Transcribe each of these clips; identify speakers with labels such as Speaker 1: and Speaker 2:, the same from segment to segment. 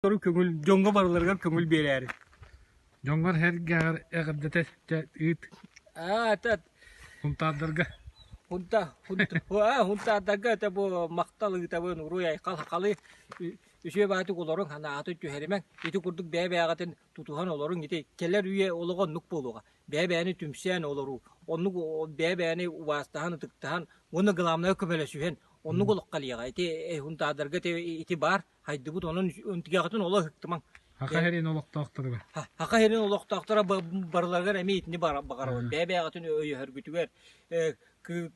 Speaker 1: Көҥүл дьоҥҥо барыларыгар көҥүл биэрээри.
Speaker 2: Дьоҥҥор эргэҕэр эҕэрдэтэ дьэ ыыт.
Speaker 1: Аа, это
Speaker 2: Хунтаардарга.
Speaker 1: Хунта, хунта, хунтаардарга это бу махтал ыытабын, уруй айхал хахалы үчүгэй баҕайытык олоруҥ, санаатын түһэримэҥ. Ити курдук бэйэ-бэйэҕитин тутуһан олоруҥ. Ити кэлэр үйэ олоҕо оннук буолуоҕа. Бэйэ-бэйэни түмсэн олоруу, оннук бэйэ-бэйэни убаастаһан, ытыктаһан уонна главное көмөлөсүһэн оннук олоххо кэлиэҕэ. Ити хунтаардарга ити, ити баар. Хайдыбыт онон тигэҕитин олох ыһыктымаҥ.
Speaker 2: Хаха сирин олохтоохторугар.
Speaker 1: Хаха сирин олохтоохторо барыларыгар эмиэ итини баҕарабын. Бэйэ-бэйэҕитин өйөһөргүтүгэр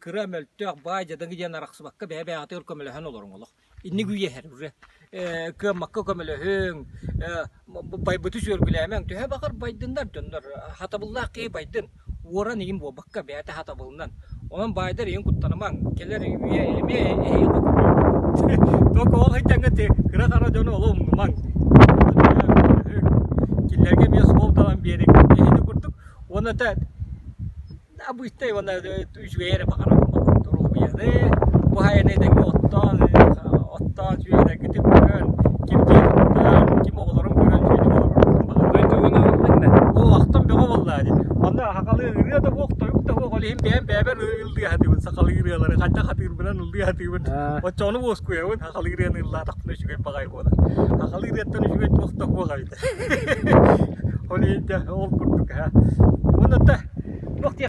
Speaker 1: кыра мөлтөх баай дьадаҥы диэн арахсыбакка бэйэ-бэйэҕитигэр көмөлөһөн олоруҥ олох. Инник үйэһэр уже. Кыаммакка көмөлөһүҥ, байбыты сүөргүлээмэҥ. Төһө баҕар байдыннар дьоннор хатабыллаах киһи байдын. Уоран иһин буолбакка, бэйэтэ сатабылынан. Онон баайдар иһин куттанымаҥ, кэлэр үйэ эмиэ эһиэхэ Только ол сылдьаҥҥа кыра-хара дьону олох умнумаҥ. Кинилэргэ эмиэ суол талан биэриҥ. Эһини курдук уонна та обычный уонна үчүгэй эрэ баҕарабын доруобуйаны бу хайаны этэҥҥэ оттоон оттоон сүөһүлэргитин көрөн ким дьиэ туттан ким оҕолорун көрөн сүөһү Оо, ахтан бөҕө буоллаа дии. Онно сахалыы ырыа да буох, тойук да буох, ол иһин бэйэм бэйэбэр ыллыы сатыыбын сахалыы ырыалары хайдах сатыырбынан ыллыы сатыыбын. Оччоҕуна уоскуйабын, сахалыы ырыаны ыллаатахпына үчүгэй баҕайы буолар. Сахалыы ырыаттан үчүгэй туох да суох эбит. Ол иһин дьэ ол курдук ээ. Уонна да туох диэх.